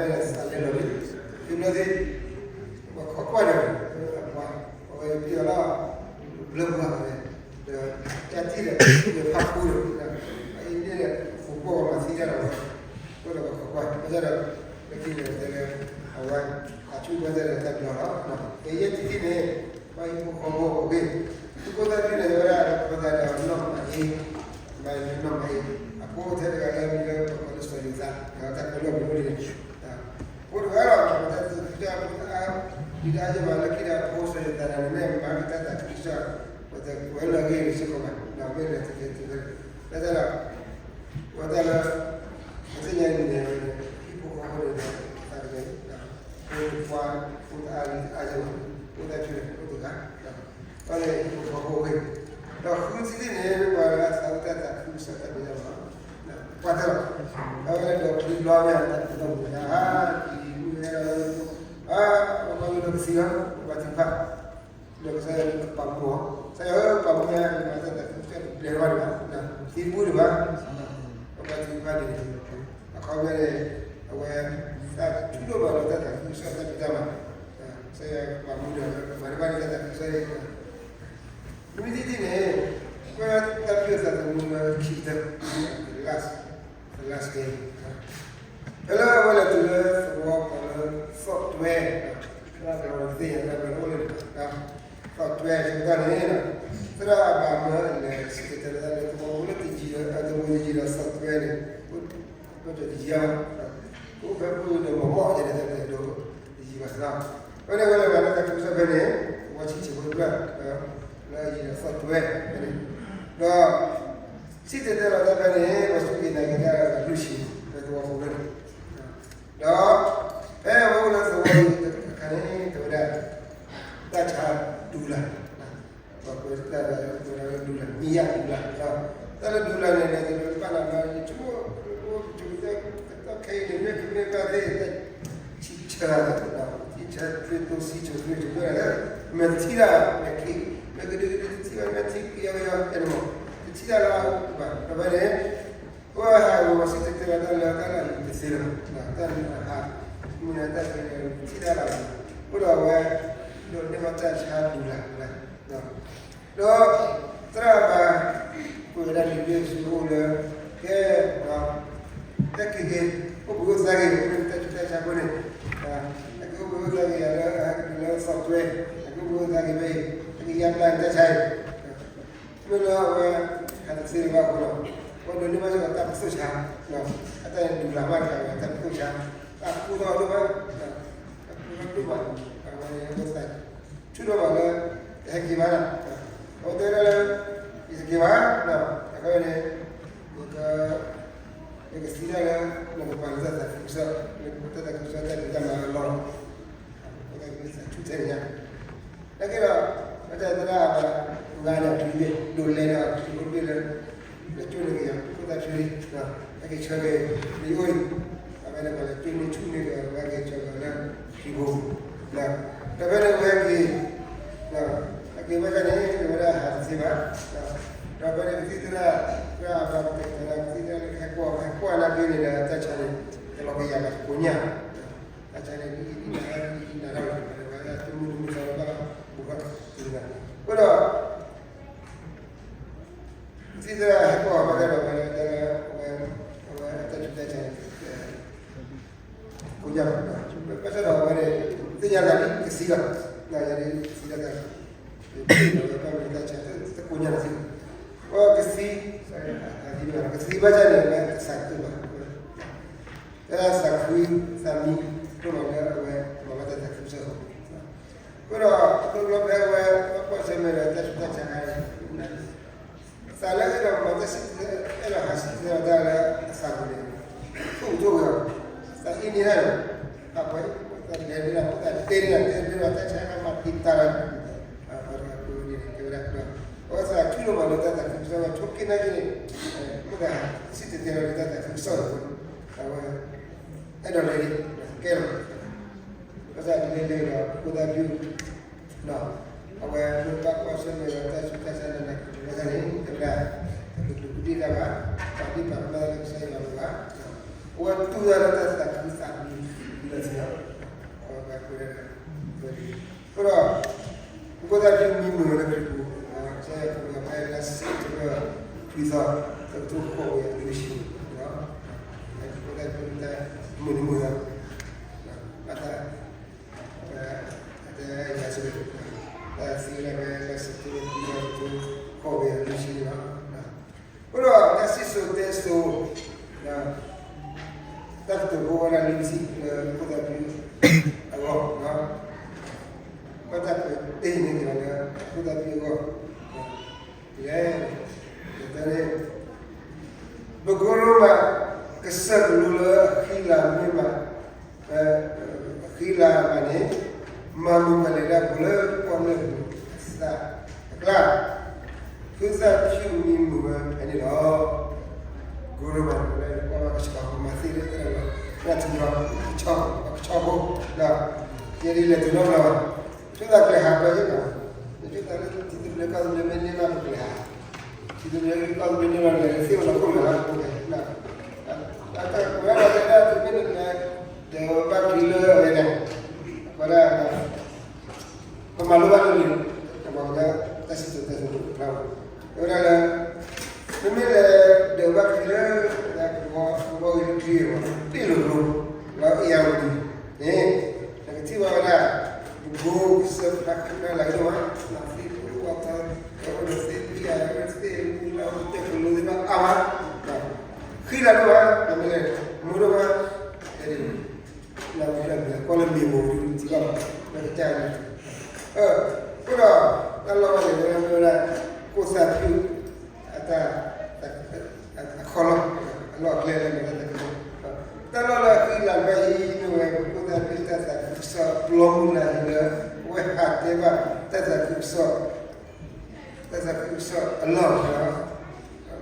ဘၣ်အပူၤတဆံယဲၢ်ဘး, လွံၢ်န့ၣ်, ပှၤဃ့ဒိးဘျၢထံဖဲ, ဃ့ဒိးဘျၢထံနာ်က့န့ၣ် ပှၤတပျဲအီၤညီညီဘၣ်, ဝဲဒၣ်တၢ်ပလီၢ်, မ့ၢ်လၢပှၤခိးကွၢ်န့ၣ်တၢ်အိၣ်သး, မ့ၢ်ဧါ, နကဒီးသံလိၣ်သံနၤမၤသံယါဒီး, မ့ၢ်အိၣ်ဘၣ်ညီန့ၣ်ဒီး နတဲလၢဘျၢထံ မ့ၢ်ပှၤဘၣ်တဂၤတဘျီအပှၤ, ဆၢကတီၢ်ဖဲန့ၣ်, ဘျၢထံကရူၢ်န့ၣ် ကီတၢ်ဘၣ်, ဘျၢထံန့ၣ် ပှၤသမံသမိးနၤ, မ့ၢ်နဘျၢထံ မ့ၢ်ပှၤယါမိၢ်ပၢ်မၢနၤ, မ့ၢ်တၢ်အဲၣ်တီမၢနၤ, မ့ၢ်နနးတၢ်တပၢ်တၢ်ယါ, ပှၤသမံသမိးနၤဒိၣ်အါမး, ဒီးဖဲန့ၣ်ဖိသၣ်ဒုးဒီး ပှၤဃ့ဘျၢထံန့ၣ် ဖဲန့ၣ်စးလဲၤလီၤလံ, ဃ့ဘျၢထံ ပှၤခိးကွၢ်ဒီး, ပှၤ, ပှၤဝဲပျံၤအီၤလီၤ, ဘျၢပှၤန့ၣ်, ဒီး, တၢ်ထံၣ်ဒီး, ဖးဖူဒီး, အအံၤန့ၣ်, ဃိးကွၢ်ပှၤမၤသံတၢ်ဒီးဝဲ, ဃိးဒီးပှၤခိးကွၢ်, ဘၣ်ဆၣ်ဒီး, လၢခံန့ၣ်တဲလၢ, အဝဲ, အဆူၣ်ကွၢ်တဲဒီးတၢ်ဘျီလီၤ, ကယဲၢ်ထံထံၣ်န့ၣ်, ပှၤဟံၣ်ဖိဃီဖိအဂ့ၢ်, သုးခိၣ်သၣ်ဒုးန့ၣ် တဲဝဲဒၣ် ဖိသၣ်ဒီးနီၢ်မၤအ့, မၤအ့နီၢ်မၤအ့, အဖိထဲတဂၤလၢမံၤလၢပှၤကိးလၢစီၤယိၤသး, ဒီးတၢ်ကလီၢ်မံၤအိၣ်န့ၣ် ဖိတဂၤလီၤ, ပတၢ်သူၣ်ခုသးခု, ဒ်တၢ်ယဲၢ်မးလၢခံဒီးဖိစီၤယိၤသးန့ၣ် မ့ၢ်မၤကတၢၢ်သးခုကစီၣ်, ပတကွဲးလၢအဂ့ၢ်န့ၣ်စ့ၢ်ကီးဘၣ်, ဒီးမ့ၢ်လဲၤတကဲတုၤဖဲ, လၢတၢ်ဒီး, ပတၢ်လၢ, ပသ့ၣ်ညါန့ၣ်, ဟံၣ်ဖိဃီဖိန့ၣ်ဒီး, သးကညီၤ, ဖိခွါ, ဖိတအါလံတအါယဲၢ်မး, ဖိသၣ်ခုန့ၣ် ဖိတဂၤ, ဘၣ်လၢဟံၣ်ဖိဃီဖိအဂ့ၢ်, ဒီးဃုထံၣ်န့ၣ် ပှၤလၢအသးအိၣ်တၢ်သးခုကစီၣ်တၢ်မဲာ်ညါလီၤ, ပှၤတၢ်လီၤ, အဝဲဒိးပျံၤဘျီဝဲအတၢ်ပနီၣ်မူဒါ, ဒ်မူဝဲဒၣ်, အ, ပှၤမၤဝဲဒီးကသံလီၤ, ပှၤထုကဖၣ်, ဒီးကစၢ်ယွၤကပာ်မူအီၤ, ကစၢ်ယွၤဧၢ ပာ်မူညါ ယမၤတၢ်သးခုကစီၣ်တဘျဲးဘၣ်ဒံးဘၣ်, သံဘူးဒံးဘၣ်, ပှၤထုကဖၣ်ဒ်န့ၣ်, အခီပညီန့ၣ်, အဝဲ, သးထူၣ်ဒိၣ်မးလၢတၢ်သးခုကစီၣ်တၢ်ဖံးတၢ်မၤ, ကစၢ်ယွၤပာ်မူဒီး မၤတဘၣ်ဒံးတၢ်သးခုကစီၣ်န့ၣ် မ့မ့ၢ်ထံၣ်ထံၣ်န့ၣ်, ပတၢ်ဖံးသးသမူလၢခံကတၢၢ်, the last, the last day, ဖဲလၢအဝဲလဲၤတုၤလၢသဝီပူၤလၢသီၣ်တွဲ, သ့ၣ်ညါတၢ်ဘျုးအိၣ်လၢန့ၣ်, သီၣ်တွဲဆၢကတီၢ်န့ၣ်, သရၣ်အဘၣ်မၢလဲၤစံၣ်တဲၤတဲလီၤတၢ်လၢသဝီပူၤလၢတယံၤဒီး အတဝီတယံၤဒီးသီၣ်တွဲန့ၣ်, အိၣ်ဒီးတယံၤဘၣ်, အိၣ်ဖဲပူၤဒီးမီၢ်မီၢ်ယဲန့ၣ် တယံၤဘၣ်နီၤ, ဖဲန့ၣ်ဝဲလဲၤမၤလၢတၢ်သးခုကစီၣ်ဖဲန့ၣ်, သဝီဆံးဆံးဖိတဖၣ်, လၢယံၤဒီးသီၣ်တွဲဖဲန့ၣ်, ဒီး, စံၣ်တဲၤတဲလီၤတၢ်ဖဲန့ၣ် ပှၤစူၢ်က့ၤနာ်က့ၤတၢ်အကလုၢ်ဆံး ဖဲသဝီဖိဖဲန့ၣ်, ဒီး, ဖဲအဝဲအိၣ်လၢသဝီတခါန့ၣ် တဲဝဲဒၣ်, တၢ်ဆါဒူလၢ်, ပှၤကွဲးတၢ်ဒူလၢ်, မံယၢ်ဒူလၢ်, တၢ်လၢဒူလၢ်န့ၣ် ယဘၣ်နၤမၤ ယဆိကမိၣ်, ယဆိကမိၣ်, တၢ်ခဲအံၤန့ၣ် မ့ၢ်ကမ့ၢ်ဘၣ်သ့ၣ် ဆံဆၢ, ဆံဆၢ သွံၣ်တိၢ် ဆံဆၢ သွံၣ်တိၢ် မ့ၢ်တထံၣ်ဒၣ် မ့ၢ်ခံ, မ့ၢ်ကဒုကဒုတထံၣ်ဘၣ် မ့ၢ်ထံၣ်ကယီကယီ အဲၣ်ဒိး, တထံၣ်ဒၣ်လၢအဘၣ် ဒီးဖဲန့ၣ်, ပှၤဟးဂီၤစံၣ်တဲၤတဲလီၤတၢ်လၢတၢ်လၢအံၤတသ့လၢၤဘၣ်, တၢ်မ့ၢ်တၢ်ဟး, မ့ၢ်တၢ်ခဲအံၤ တထံၣ်ဒၣ်လၢအဘၣ်, အဃိဒီးအဝဲ ဒိးန့ၢ်ဘၣ်တၢ်ဆါဒူၣ်လၢ်, ဒီးသရၣ်ဘၣ် ကွဲးဝဲဒၣ်လံာ်ဘ့ၣ်ဆူအအိၣ်လၢ ကဲ ဟဲက့ၤက့ၤ အိၣ်ဘှံးအိၣ်သါက့ၤ တၢ်ဆူးတၢ်ဆါဖိန့ၣ်, ဟဲက့ၤအိၣ်ဘှံးအိၣ်သါက့ၤ လၢဟဲက့ၤလၢ software ဟဲက့ၤအိၣ်ဘှံးအိၣ်သါက့ၤဖဲအံၤ ဟဲက့ၤယါဘျါက့ၤတၢ်ဆါအံၤ မ့ၢ်လၢအဝဲ ဟးတသ့လၢၤဘၣ်အဃိဒီး အဝဲဒိးန့ၢ်ဘၣ်စ့ၢ်ကီးတၢ်ပသိၣ်ဆါ, အတၢ်ဒူၣ်လၢ်မးတခါ တၢ်ပသိၣ်ဆါ, တၢ်ကူၣ်ထီၣ်ဒိၣ်မး, တၢ်ကူၣ်ထီၣ်ဒိၣ်မး, အဝဲန့ၣ်အဝဲသးဆူၣ်ထီၣ်ဘၣ်လၢ တဟဲက့ၤဘၣ်, အဝဲတဲဝဲဒၣ်လၢ ယတက့ၤဘၣ်, အဃိန့ၣ် ယကသံတၢ်လၢ နကပာ်လၢတၢ်သးခုကစီၣ်, တၢ်သးခုကစီၣ်တၢ်ဖံးတၢ်မၤအလီၢ်လီၤ. အဃိသတး ယသးဆူၣ်ထဲန့ၣ်ညါ နာ်က့ဒီး ပတၢ်သရၣ်ဘၣ် ပှၤဂၤန့ၣ် အချံဘ့ၣ် ဒိးလဲဒီးအချံဖိတဘ့ၣ်လၢ လဲၤကၠိန့ၢ်က့ၤယၤ ခိၣ်သၣ်ဖၠူလံ, ဟဲက့ၤဆှၢက့ၤ လၢယအိၣ်အံၤ, အဝဲန့ၣ် ပှၤလဲၤကၠိန့ၢ်ဆူၣ်န့ၢ်က့ၤ အဝဲဟဲက့ၤဆှၢက့ၤလၢ ဟံၣ်ပူၤ, ဒီးဖဲန့ၣ် အဝဲဟဲက့ၤ ဟဲက့ၤဘၣ်ဆၣ်န့ၣ် အဝဲဒၣ်ဟးတသ့ဘၣ်, ဒီးဖဲန့ၣ် ကသံၣ်သရၣ် သရၣ်အဘၣ်ကတဲာ်ကတီၤလၢ ကသံၣ်သရၣ်လၢကဟဲကွၢ် ဟဲကွၢ်နာ်က့န့ၣ်ဒီး တၢ်ဆါန့ၣ် ကလီၤကယၤဘၣ်တကိးညါ အတၢ်ဆါန့ၣ် ဒ်အံၤဒ်နၤဒ်အံၤဒ်နၤလီၤ ဝဲဒၣ်တမုာ်တမုာ်သးလၢဘၣ် ဘူးခီၣ်တမုာ်သး, အဃိဒီး ကသံၣ်သရၣ်ဟဲကွၢ်အီၤဘၣ်ဆၣ်ဒီး အဝဲ အဝဲ အဝဲအတၢ်ဆူးတၢ်ဆါန့ၣ် ကိးညါဘၣ်, ဘၣ်ဆၣ်ဒီးအဝဲန့ၣ် သ့ၣ်ညါသးလံ ကသံလီၤ, သ့ၣ်ညါလံ ကသံလီၤသး ဘၣ်မနုၤတၢ်ဆါ တကိးညါလီၤသ့ၣ်, အဝဲကသံ ကသံဘၣ်ဆၣ်န့ၣ် အဝဲသးခုဘၣ်, တၢ်သးခုသးမံ ဒိၣ်မးလၢအဝဲ မၤဘၣ်တၢ်သးခုကစီၣ်အဃိ, အဃိဒီး အကျိၤကျိၤဖဲအဝဲ ဘၣ်ကွၢ်ဆၢၣ်မဲာ်ဒီးတၢ်ဆူးတၢ်ဆါခါန့ၣ် သးလၢအဲၣ်ဒိးမၤတၢ်စံၣ်တဲၤ အဲၣ်ဒိးဟးစံၣ်တဲၤတဲလီၤတၢ်လၢအသးပူၤန့ၣ် ထိၣ်ကထိၣ်ဝဲအီၤ, သးအ့ၣ်န့ၢ်တၢ်န့ၣ် အပှဲၤ သးလဲၤန့ၢ်တၢ် သးတဲန့ၢ်တၢ် တဲန့ၢ်တၢ် တၢ်ဆါခါမၤတံာ်တာ်လီၤ, ပှၤတဂၤကိးန့ၣ် တဲဝဲဒၣ် အဝဲသးထူၣ်လီၤဘၣ်လၢတၢ်သးခုကစီၣ် ဆိက့ၤနာ်က့န့ၣ် မ့ၢ်သးစံၣ်တဲၤတဲလီၤလၢတၢ်သးခုကစီၣ်အဃိ အဝဲ အဲၣ်ဒိးလဲၤဒ် ကဲလီၤ ဘၣ်ဆၣ်ဒ်လဲၣ်လဲၣ်ဒီး ဖိသၣ်ဖၠူ အဝဲမ့ၢ်ဘၣ်ကွၢ်ဆၢၣ်မဲာ်ဒီးတၢ်ဆူးတၢ်ဆါနးနးကလဲာ်ဘၣ်ဆၣ်န့ၣ် တဲဝဲဒၣ် တကဒူးကဒ့ၣ်တၢ်ဘၣ် ပာ်ဒ့ၣ်ပာ်ကမၣ်လၢကစၢ်ယွၤအဂီၢ်ဘၣ်, အဝဲတူၢ်တၢ်လၢတၢ်သးခုသးမံလၢာ်သ့ၣ်ညါ, အဃိဒီး ဖိသၣ်ဖၠူမံမုာ်ဝဲလၢခရံာ်ပူၤ ကစၢ်ယွၤပူၤဒီးဖဲလါစဲးပထ့ဘၢၣ် ခွံသီ တကထိဃိးကယၤလွံၢ်ဆံန့ၣ်လီၤ, ဖိသၣ်ဖၠူမံမုာ်လၢ အတၢ် အတၢ် အတၢ်စံး တၢ်သံလၢဖဲလါစဲးပထ့ဘၢၣ် ခွံသီ တကထိဃိးကယၤလွံၢ်ဆံန့ၣ်လီၤ, အဃိဒီးတၢ်စံၣ်စိၤတဲစိၤ တၢ်ကတိၤဖိဝဲဒၣ်လွံၢ်ထံၣ်လၢဖိသၣ်ဖၠူအဂီၢ်, ဘၣ်တၢ်ကွဲးတ့ၢ်န့ၢ်က့ၤလၢဖိသၣ်ဖၠူအဂီၢ်, လဲၣ်, တဲန့ၣ် ပကိရိမး ကစၢၢ်ကလိလၢအဃံလၤမ့ၢ်မး, အဃံလၤမးန့ၣ် မၤမုာ်မၤလဲၤဒၣ်ပှၤလၢကီၢ်လၢၢ်ပူၤအသးအကျါ, ဖိသၣ်ဖၠူမံမုာ်ဝဲဖဲန့ၣ်လီၤ, ကိရိမး ပကိရိမး ကစၢၢ်ကမၤသ့လၢတၢ်လီၤ, တၢ်ထူလီၤ ကဆီဖိ, ယဲဒ်လဲၤတုၤနီတဘျီဘၣ်, ဆိသးကျဲၤဟးပှဲၤယဲၢ်ဘၣ်, နဆိသးလၢထံသဘျ့ကီၢ်သဘျ့မ့ၢ်န့ၢ်ဘၣ်ပကျဲၤဟး, ထံသဘျ့ကီၢ်သဘျ့န့ၢ်ဘၣ်လဲၤသ့ၣ်ဝဲလီၤခိၣ်လၢ်လၢ်, တၢ်ကွဲးဒၣ်တၢ်သဘျ့န့ၣ် ဒီးဘၣ်ချံလၢအဝဲန့ၣ်, ကွဲးဒၣ် ပမၤလိဘၣ်လၢလံ, ပမၤလိဘၣ်တၢ်စံၣ်စိၤတဲစိၤတဖျါဝဲ, တဲဝဲဒၣ်လၢ မ့မ့ၢ်လဲၤဒၢးဘၣ်ချံလၢ ကဘီကဘီဂ့ၤလၢချံဂ့ၤမး တ့ၢ်လိာ်လိာ် လၢအ့ၣ်ယၣ်ဝဲဒၣ်န့ၣ် နကထံၣ်ဘၣ်ဝဲဒၣ် ပကိကစၢၢ်ဖျါခုဖျါလၤကဒိၣ်မး သ့ၣ်ပဝါထီ အိၣ်ဒီးသ့ၣ်ပယၣ် သ့ၣ်မူလၢ တၢ်ကလိသ့ၣ်တဖၣ်အါမး ဃံလၤဒိၣ်မး မ့ၢ်လဲၤ မူဒိၣ်မး လၢပျၢၤကွၢ်လၢမ့ၢ်မိၢ်ဒုးထံဘၣ် လၢကတၢၢ်န့ၣ် အဃိဒီး တၢ်လီၢ်ဝဲန့ၣ် မ့ၢ်ဝဲဒၣ် ဖိသၣ်ဖၠူ အတၢ် အခီလီၢ် အလီၢ်အကျဲလၢမ့ၢ်တၢ်သးခုကစီၣ် တၢ်လီၢ်လၢအဃံလၤတဖၣ်အံၤ မ့ၢ်ဝဲဖိသၣ်ဖၠူတၢ်သးခုကစီၣ် ပျီမုၢ်လၢ်အံၤလၢ အဝဲဟးတဲဘၣ် တၢ်သးခုကစီၣ် တၢ်သးခုကစီၣ်အလီၢ်လၢ တၢ်သးခုက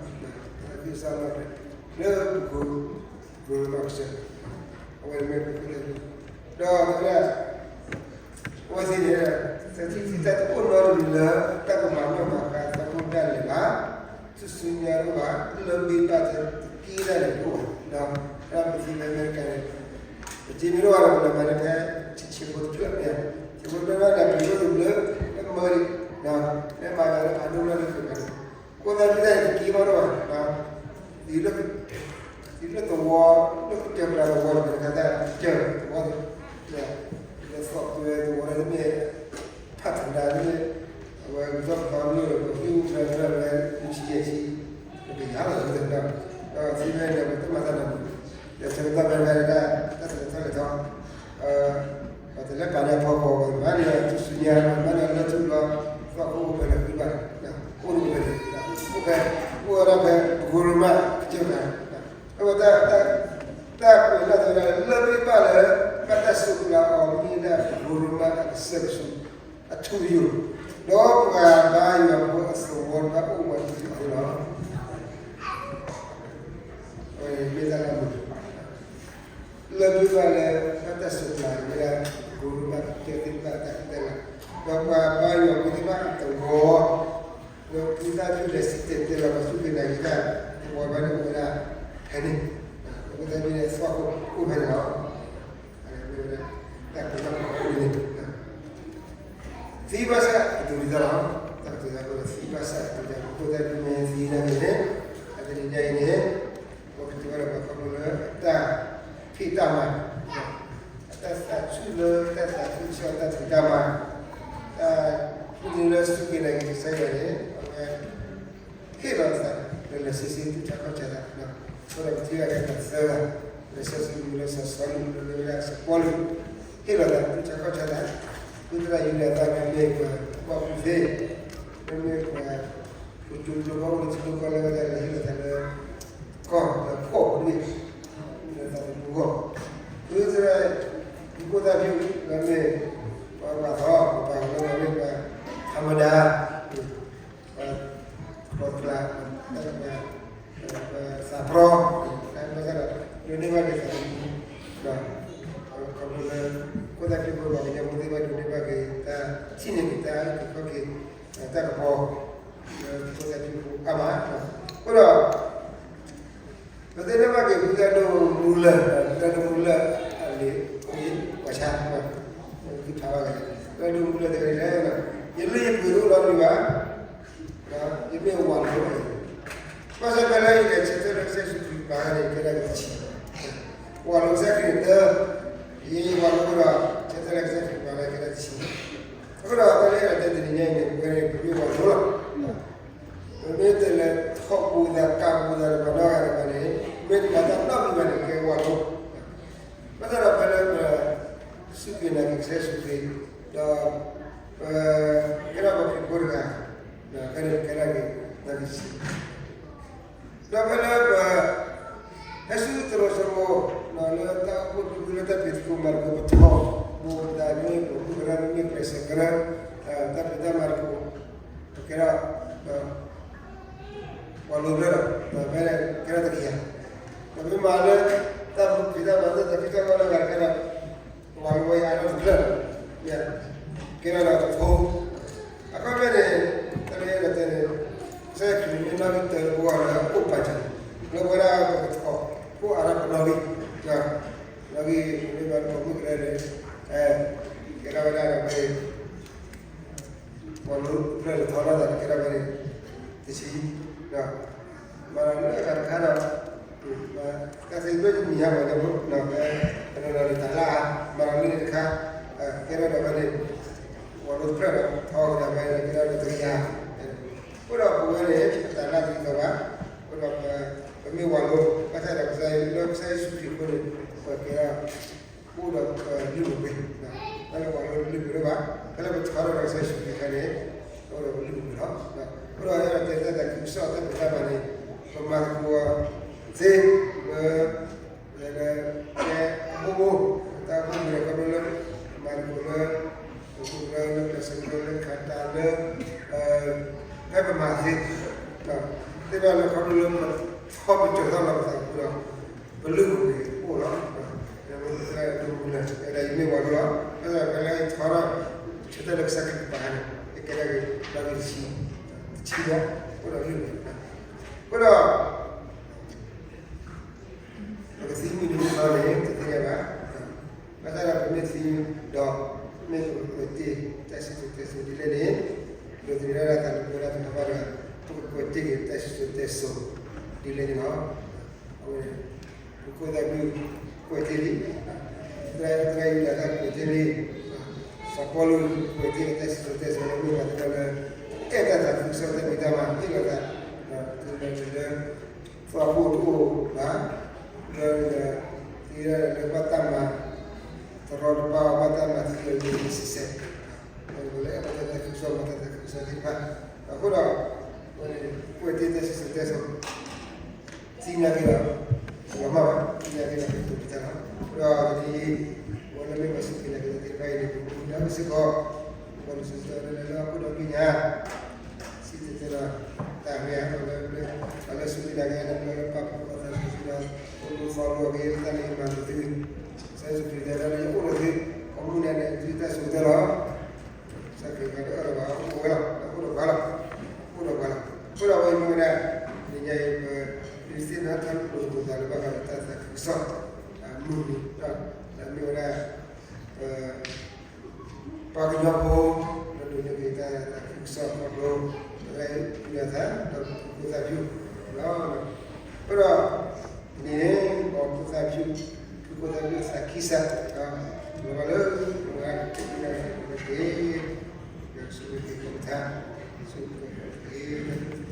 စီၣ်အလီၢ်လၢ လၢပကိ ပကိမၤကစၢၢ် အဝဲမ့ၢ်ပကိ ဒီး အဝဲသ့ၣ်န့ၣ် တၢ်ထံၣ်တၢ်တအိၣ်နီတမံၤလၢ တၢ်ကမၤနီၣ်မၤဃါသးဖိဒၣ်လဲာ်ဘၣ်, ထူၣ်စုညါတအိၣ်ဘၣ်, လၢဘ့ဘၣ်တက့ၢ်ဒၣ်လဲာ်တအိၣ်ဘၣ်, ဒီးတၢ်ပသံလၢအမဲရကၤန့ၣ် ပက့မ့ၢ်တအိၣ်ဘၣ်ဒီး ပလီၤမၤန့ၣ်ဖဲ ထံဆံ ဆံးဖိတဖျၢၣ်န့ၣ်, ဆံးဖိတဖျၢၣ်န့ၣ် ပှၤဒိၣ်တဘျၢ, လၢမၢဒံး, လၢမၤလၢအဒိၣ်လၢဒိၣ်တဖျၢၣ်န့ၣ်, ကိးသးဒ်န့ၣ် တက့ၤဘၣ်ဒီးဘၣ်, ဒ်လၢသဝီ, လၢကစၢၢ်ကျါသဝီတဖျၢၣ်န့ၣ် ကစၢၢ်သဝီ, လၢသီၣ်ကွဲသဝီလၢမ့ၢ် ဖးထီဒါန့ၣ်, အဝဲကစီၣ်ပသီမ့ၢ်ဒီး ပဟံၣ်အိၣ်ဖျဲၣ်ဖျၢၣ်ဝဲ လွံၢ်ဆံယဲၢ်ဆံ, ပကယၤလီၤသ့ၣ်ဒီး, ဒီးသံဖဲန့ၣ် ပတမၤတၢ်နီတမံၤ, ဒီးဆၢကတီၢ်ဖဲဖဲဒၣ် တၢ်တလဲၤထီၣ်လဲၤထီ, ပှၤတလဲၤပာ်လၢအဖီခိၣ် ပမၤန့ၢ်ဆူညါ ပမၤန့ၢ်လၢထူလီၤ, သီၣ်ခိၣ်အိၣ်ဖဲလဲၣ်ဃုဘၣ်, အိၣ်ဖဲလဲၣ်, အိၣ်ဖဲ, အိၣ်ဝဲဒၣ်ဖဲ ပကိရိမး ကစၢၢ်ကျါ, အဝဲ တၢ်ကွဲးလၢ်တဲဝဲဒၣ် လၢမ့ၢ်ဘၣ်လၢ ဘၣ်တၢ်စိးကျါအီၤမ့ၢ်ဒၣ် ပကိရိမးအကစၢၢ်ကဆူး အထူအယိာ်, ဒီးပှၤဘါယွၤဖိအသဝီဘၣ်အိၣ်ဝဲတဖုအဃိလီၤ. မ့ၢ်တၢ်လၢမုာ်, လၢမ့ၢ်ဘၣ်လၢ ဘၣ်တၢ်စိးကျါမ့ၢ်ဒၣ် ပကိရိမးကစၢၢ်သ့ၣ်တဖၣ်အတၢ်ဖံးတၢ်မၤ, ဒီးပှၤဘါယွၤဖိသ့ၣ်တဖၣ်အသဝီ လၢဖုသၣ်ဖုလဲၤစံၣ်တဲၤတဲလီၤပှၤစူၢ်က့ၤနာ်က့ၤတၢ် သဝီဘၣ်န့ၣ်အိၣ်ဝဲဒၣ် ဖဲန့ၣ်, အဃိသတးန့ၣ် သီၣ်ခိၣ်အိၣ်ဖဲန့ၣ်လီၤ. တၢ်ကတိၤတၢ်ဖိန့ၣ် သံဘၣ်ဆၣ်ကတိၤဒ်သိးလီၤ. တၢ်ကတိၤတၢ်ဖိသံဘၣ်ဆၣ်ကတိၤတၢ်ဖိ အဃိသတးန့ၣ် မ့ၢ်သံနာ်က့ၤန့ၣ် အတနံၤညါအံၤန့ၣ် ပကတိၤဝဲဒၣ်ပှၤခီဖျိလၢအတၢ်ဖံးတၢ်မၤ အတၢ်သးဆူၣ်လၢတၢ်သးဆူၣ်ဆၢတၢ်ဖံးတၢ်မၤ, တၢ်ဖုန့ၣ်လၢစူၢ်က့ၤနာ်က့ၤကစၢ်ယွၤန့ၣ် အဝဲ ဟ့ၣ်လီၤသး လၢလၢဆ့ဆ့သူၣ်ဆါခီၣ်ဆါသး, အဃိဒီးပထံၣ်ဘၣ်ကဲသးသၢဂၤ, လၢစီၤၡံမိၣ် လၢစီၤစီလူး လၢလၢစီၤပီလူး, ဟ့ၣ်လီၤသးသူၣ်ဆါခီၣ်ဆါသး, သုသရၣ်ယူဒၤသၣ် မ့မ့ၢ်ပှၤဘီၣ်ဖုသ့, မ့မ့ၢ်ပှၤ ပကၠိကျိဘီအိၣ်လၢထံကျိကီၢ်လၢဝဲဒၣ်လၢဟ့ၣ်လီၤသးလၢ ကီၢ်လၢဖှီၣ်ဒၣ် လၢသးသမူအဂီၢ်, သုသရၣ် မူခိၣ်သၣ်ဖၠူၣ် လၢမ့ၢ် ပှၤပာ်ထီၣ် ပပာ်လၢမ့ၢ်ပှၤ ထးမဒါ ပှၤကျါ သးပှၢ် သးပရီ ဘၣ်ဆၣ်ဒီး ဒိးန့ၢ်ဘၣ်က့ၤသးသမူ ဒီး ခီဖျိလၢ ခိၣ်သၣ်ဖၠူၣ်ဖိပှၤကညီဖိသ့ၣ်တဖၣ်ဒိးန့ၢ်ဘၣ်က့ၤ တၢ်ထံၣ်န့ၢ်က့ၤတၢ်အုၣ်က့ၤခီၣ်က့ၤ တၢ်ကပီၤ လၢခိၣ်သၣ်ဖၠူၣ်ဖိအါမး, အဃိဒီး ပသ့ၣ်ညါဘၣ်က့ၤ ဖုသၣ်ဒိၣ်မူလၢၢ်, ဖုသၣ်ဒိၣ်မူလၢၢ်အလံာ် ပှၤဆါ သုဖးဘၣ်က့ၤ ဖုသၣ်ဒိၣ်မူလၢၢ်တဲဝဲဒ်လဲၣ်, ယလုၢ်ယပှ့ၤတအိၣ်နီတမံၤဘၣ်, ယမ့ၢ်ဝၤလိၤ, ဘၣ်ဆၣ်ဖဲလၢယလဲၤဆၢထၢၣ်လၢကစၢ်ယ့ၣ်ၡူးခရံာ် ပာ်န့ၣ် ကဲဒၣ်ကဆံး, ဝၤလိၤကစၢ်ခရံာ်န့ၣ်တၢ်, ယဝၤလိၤဒီး ဆၢထၢၣ်လၢကစၢ်ခရံာ်ပာ်န့ၣ် ကဲဒၣ်တဆံ, အဃိဒီး ဖဲလၢယတဲတနံၤညါအံၤန့ၣ် ပဝဲန့ၣ်ပမ့ၢ်ဝၤလိၤလီၤ. ပမ့ၢ်တလဲၤထီၣ်ပူၤသးကးပူၤသးတဖၣ်နီတဂၤတဖၣ်န့ၣ် မ့ၢ်တမၤတၢ်နီတမံၤဘၣ်န့ၣ် ကဲဝၤလိၤ, ဘၣ်ဆၣ်ဒီးဖဲလၢပ စူၢ်က့ၤနာ်က့ၤကစၢ်ယ့ၣ်ၡူးခရံာ် ဒီး ပ ကဲထီၣ်ပှၤခရံာ်ဖိတဂၤ, ဒီးဖဲန့ၣ်ကဲထီၣ်က့ၤ သးကဆံး ဒီးဖဲလၢပ ဟဲဆူသရိာ်စိမိၤ လၢတၢ်အိၣ်ဖှိၣ်တဖုလၢတၢ်ဖံးသကိးမၤသကိး ပထီဘိပသးမ့ၢ်ပမူကရၢမ့ၢ်ကျဲးစၢးကရၢ တၢ်ဖံးတၢ်မၤသကိး ပကဲထီၣ် ပှၤလိၤဖျၢၣ်ဒီး ပမ့ၢ်ကဲထီၣ်တကယၤ, ပမ့ၢ်မၤလၢ တၢ်ဖံးတၢ်မၤလၢတၢ်ဖံးတၢ်မၤလၢဂၤကဲထီၣ် ပှၤလိၤဝဲအါထီၣ်တဖျၢၣ်ဒီး ကဲထီၣ်ဒီးတဖိ အခီပညီန့ၣ် တၢ်လၢယအဲၣ်ဒိးတဲန့ၣ် ကစၢ်ယွၤခရံာ်မ့ၢ်နီၣ်ဂံၢ်တၢတဘိလၢအအိၣ်ပာ်စၢၤ လၢပဝဲဒၣ်ပကထီၣ် အိၣ်အါထီၣ်ပနီၣ်ဂံၢ် နီၣ်ဂံၢ်မ့ၢ်ဘၣ်တၢ်မူကရၢန့ၣ် ကဲထီၣ်ဝဲဒၣ်ဒီးဖဲန့ၣ် ပှၤလိၤဖျၢၣ်န့ၣ်ထီထီၣ်သးန့ၣ်ကဲထီၣ်ဖဲန့ၣ် တဆံ မၤလၢအဂၤတခါဒီး တၢ်သ့ၣ်တဖၣ်တမံၤဟးမၤဒီး ပနီၢ်ကဲ ပနီၢ်နီၢ်န့ၣ်တၢ်လၢအါ မၤလၢန့ၣ်တခါ ကဲထီၣ်ဒီးဖဲန့ၣ် ပှၤလိၤဖျၢၣ်ဒီး ထီကဒီးဖဲန့ၣ် ကဲထီၣ်ဒီးတကယၤ အဃိဒီးပဝဲန့ၣ် ပတၢ်လၢအတံၤသီဘၣ် အဃိဒီး ပမ့ၢ်ဝၤလိၤ ဘၣ်ဆၣ်ဒီးကစၢ်ယွၤလၢကစၢ်ယ့ၣ်ၡူးခရံာ်အဃိန့ၣ် ပကဲထီၣ် အိၣ်ဒီးပလုၢ်ပပှ့ၤ, တၢ်လၢပှၤလိၤလုၢ်ပှ့ၤဒိၣ်ဘၣ်, တၢ်လၢပထီထီၣ်ဒီးကစၢ်ယ့ၣ်ၡူးခရံာ်အခါန့ၣ် အိၣ်ဒီးပလုၢ်ပပှ့ၤလီၤ. အဃိဒီး ယအဲၣ်ဒိးတဲတၢ်သးခုကစီၣ်တၢ်ဖံးတၢ်မၤန့ၣ် ပမၤသကိးသ့လၢ လၢ လၢ လၢ အဘိဘိ တၢ်အိၣ်ဖှိၣ်ပူၤန့ၣ် ခီဖျိလၢ ပမၤသကိးလၢ ပမၤသကိးလၢ လၢကျဲးစၢးကရၢလၢခးတၢ်လၢ ဖဲပမၤသ့ သ့ၣ်တဖၣ်လၢခီဖျိလၢ ခီပညီထီၣ်လီၤပသးအဃိဒီး ပလုၢ်ပပှ့ၤအိၣ်လီၤ. လၢပသရၣ်ဒိၣ်မူလၢ် အဲၣ်ဒိးယမ့ၢ်ဝၤလိၤလီၤ. ဘၣ်ဆၣ်ဖဲလၢယထီထီၣ် ဆၢထၢၣ်လၢကစၢ်ခရံာ်ကပၤန့ၣ် ယကဲထီၣ်က့ၤ နီၣ်ဂံၢ်တဆံ တဆံလီၤ. အဃိဒီးလုၢ်ပပှ့ၤ အဃိဒီး ပကသံမုၢ်နံၤမုၢ်သီန့ၣ် တသ့ၣ်ညါဘၣ်. တၢ်ဒီးပမ့ၢ်သံဒီး မ့ၢ်ပကကွဲးတ့ၢ်တၢ်စံၣ်စိၤတဲစိၤဒ်လဲၣ်န့ၣ်, ဒိးသန့ၤဒၣ်တၢ်သးလၢပဝဲဒၣ်တကပၤဒီး ပကကွဲးတ့ၢ်က့ၤတၢ်စံၣ်စိၤတဲစိၤဒ်လဲၣ်န့ၣ်လီၤ. အဝဲ ပခိၣ်သၣ်ဘံၣ်ကွဲးတ့ၢ်လံ, သရၣ်ယူဒၤသၣ်ကွဲးတ့ၢ်လံ, စီၤပီလူးကွဲးတ့ၢ်တၢ်စံၣ်စိၤတဲစိၤ လၢမ့ၢ်ပှၤတနီၤလၢ အဲၣ်တၢ်သးခုကစီၣ်တၢ်ဖံးတၢ်မၤ ဟ့ၣ်လီၤသး တုၤလၢ သီဖိတအိၣ်ဘၣ်, လၢ သ့ၣ်ညါလၢဘၣ်တၢ်မၤ တရီတပါ ဘၣ်တၢ်မၤသံအီၤ ယံာ်ယံာ်ဆဲးဆဲး, လၢအဲၣ်ဘၣ်တၢ်သးခုကစီၣ် မၤတၢ်သးခုကစီၣ်သ့ၣ်တဖၣ်, အဃိဒီး ကွဲးတ့ၢ်တၢ်စံၣ်စိၤတဲစိၤ သ့ၣ်ညါက့ၤဒီး လီၤမၢ်ဘၣ် သ့ၣ်ညါက့ၤဒီး ကတိၤက့ၤတၢ်လီၤ. အဃိဒီးတနံၤအံၤ ပဝဲလၢမ့ၢ်ပှၤစူၢ်က့ၤနာ်က့ၤတၢ်သ့ၣ်တဖၣ်အံၤန့ၣ် ပကမူဒါစ့ၢ်ကီး ပှၤလၢစူၢ်က့ၤနာ်က့ၤလၢဟီၣ်ခိၣ်ဒီဘ့ၣ်ညါ စံၣ်တဲၤတဲလီၤတၢ်အဂ့ၢ်အကျိၤလၢ ပှၤလၢစူၢ်က့ၤနာ်က့ၤလၢ ပှၤလၢပာ်ဖှိၣ်အသးစီဆှံဒီး သိၣ်လိသီလိအဂ့ၢ် တၢ်လၢယမၤလိာ်သု ကစၢ်ယ့ၣ်ၡူးခရံာ်တဲဒၣ်လၢယအိၣ်ဒီးသု အမူဒါန့ၣ် သုတၢ်စိၤတဲလီၤ ကစၢ်ခရံာ်တဲဒၣ်လၢ အိၣ်ဝဲလီၤ အိၣ်ဒီးပှၤလီၤ အိၣ်ဒီးပှၤလီၤ. အဃိဒီးဝဲမ့ၢ်ဝဲဒၣ် လၢညါအံၤ ပ လံာ်သ့ၣ်နီၣ်ထီၣ်လိာ်ပသးလၢဘၣ်ဃးဒီးတၢ်သးခုကစီၣ် အမုၢ်နံၤ ဒီးမ့ၢ်ဝဲဒၣ် ပ ပှၤကညီဖိ လၢဒိးန့ၢ်က့ၤတၢ်သးခုကစီၣ်ခီဖျိ သရၣ်ယူဒၤသၣ် ဒီးဖုခိၣ်သၣ်ဖၠူၣ်လီၤ. အဃိဒီး န့ၣ် ပှၤဖုခိၣ်သၣ်ဖၠူၣ် ဖုခိၣ်သၣ်ဖၠူၣ်အသးခံစး လီၤဘၣ်လၢ ပဝဲဒၣ်တၢ်သးခုကစီၣ်တက့ၢ်. ဒီးဆိၣ်ဂ့ၤက့ၤပတၢ် ဆိၣ်ဂ့ၤက့ၤပတၢ်